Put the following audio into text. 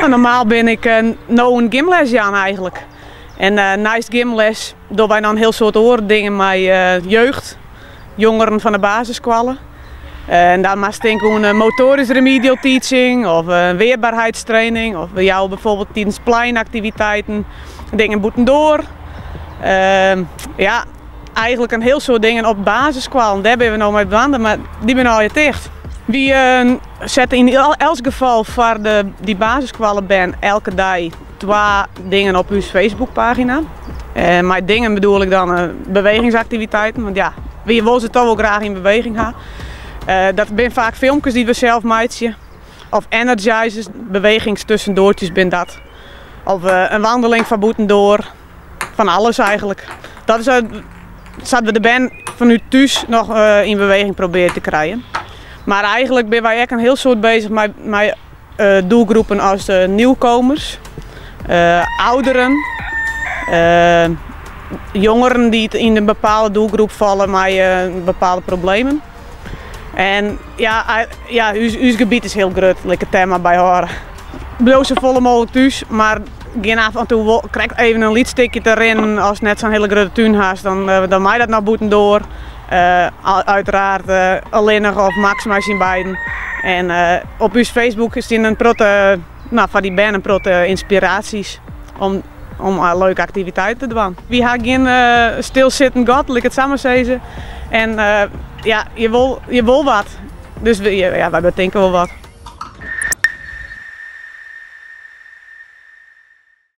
No, normaal bin ik no oan gymles jaan eigentlik. En neist gymles dogge wy noch in hiel soad oare dingen mei jeugd, jongeren fan de basisskoalle. En dan moatst tinke oan motorisch remedial teaching of weerbaarheidstraining. Of we jouwe bijvoorbeeld tidens pleinaktiviteiten dingen bûtendoar. Ja, eigentlik in hiel soad dingen op basisskoallen. Dêr binne we no mei dwaande, mar dy binne allegear ticht. Wy sette yn elts gefal foar dy basisskoallebern elke dei twa dingen op ús Facebookpagina. En mei dingen bedoel ik dan bewegingsaktiviteiten, want ja, wy wolle se toch wol graach yn beweging ha. Dat binne faak filmkes dy't we sels meitsje. Of energizers, bewegingstussendoortjes binne dat. Of in wandeling fan bûtendoar. Fan alles eigentlik. Dat is sa't we de bern fanút thús noch yn beweging probearje te krijen. Mar eigentlik binne wy ek in hiel soad bezich mei doelgroepen as nieuwkomers, ouderen, jongeren dy't yn in bepaalde doelgroep falle mei bepaalde problemen. En ja, ja, ús gebiet is hiel grut, lit ik it dêr mar by hâlde. Bliuw safolle mooglik thús, mar gean af en toe wol krekt even in lyts stikje te rinnen. Ast net sa'n hiele grutte tún hast, dan mei dat noch bûtendoar. Uiteraard allinnich of maks mei syn beiden. En op ús Facebook stean in protte, no, foar dy bern in protte ynspiraasjes om leuke aktiviteiten te dwaan. Wy ha gjin stilsittend gat, lit ik it sa mar sizze. En ja, je wol wat. Dus ja, wy betinke wol wat.